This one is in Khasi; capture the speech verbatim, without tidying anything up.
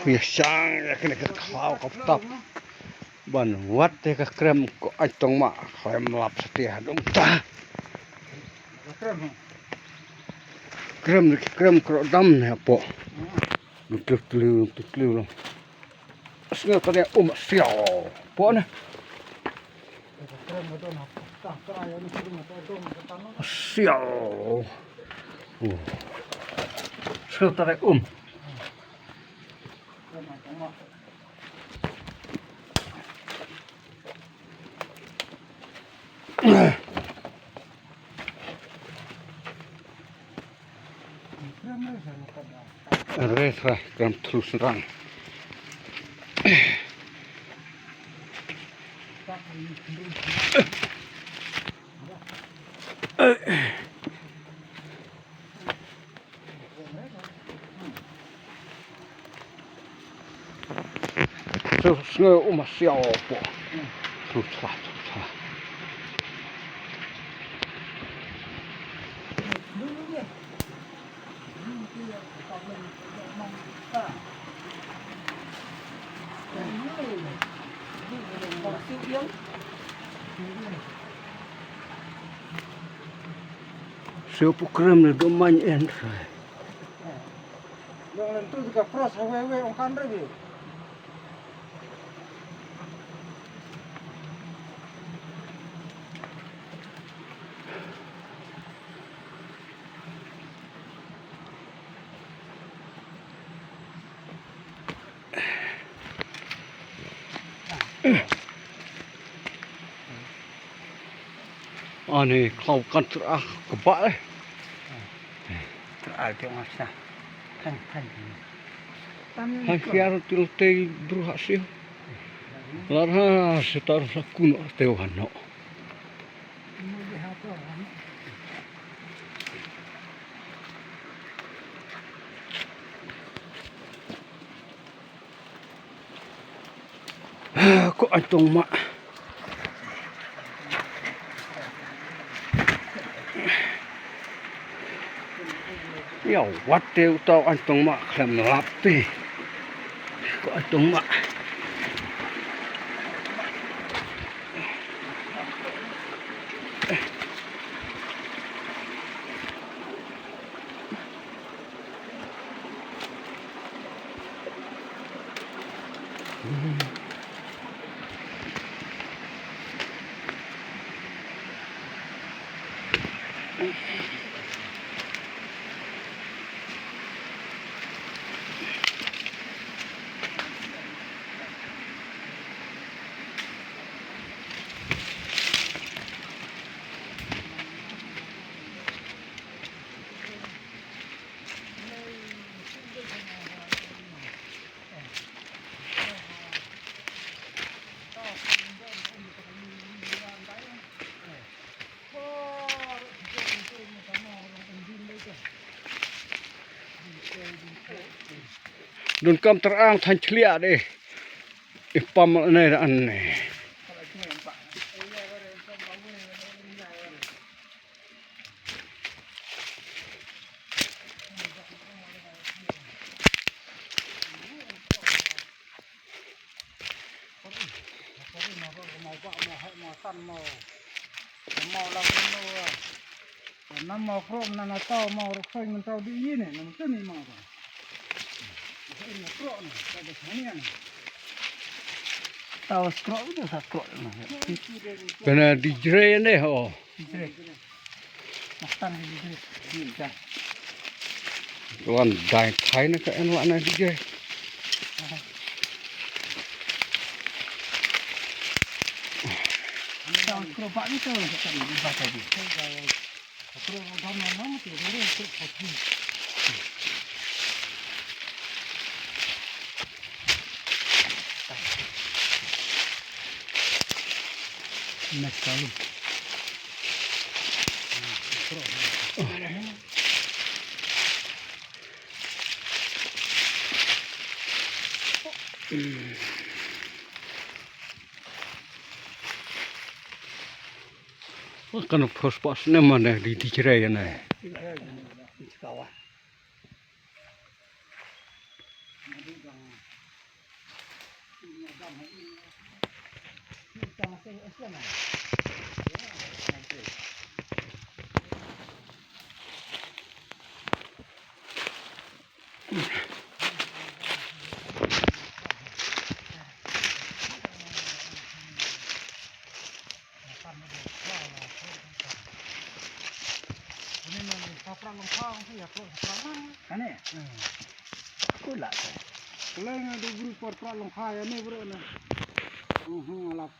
Ïa shang ïa kane ka khlaw ka ptap ban wad te ka krem ko ai tong ma khlem lap satia dong ta. Krem, krem kro dam ne apo. Tlu tlu tlu tlu. Sngew ka dei um siaw. Pok ne. Siaw. Oh. Sngew ka dei um. Re re kram thlu srang. Sngew um siaw po. Tru tla tru tla. Shu pu krem ne dum man en. Long lentu ka cross ha wei wei ong kan re. Ani khlaw kan trah ka ba le. Trah ke ngasna. Kan kan. Hai khiar til te bru ha siu. Lar ha setar sa kuno te wano. Ko ai tong ma. Ïa wat te uta ai tong ma khlem lap te. Ko ai tong ma. Don kam terang than chlia de. Ipam ne an ne. Tao skro udah sakro na. Bana dijre ne ho. Dijre. Mastan dijre. Wan dai thai na ka en la na dijre. Tao skro ba ni tao ka kan ba ta di. Kan first pass ne mana di di cerai ne. Kane? Hmm. Aku lah. Kalau yang ada beri por prak longkha ya ni bro na. Mhm, alap.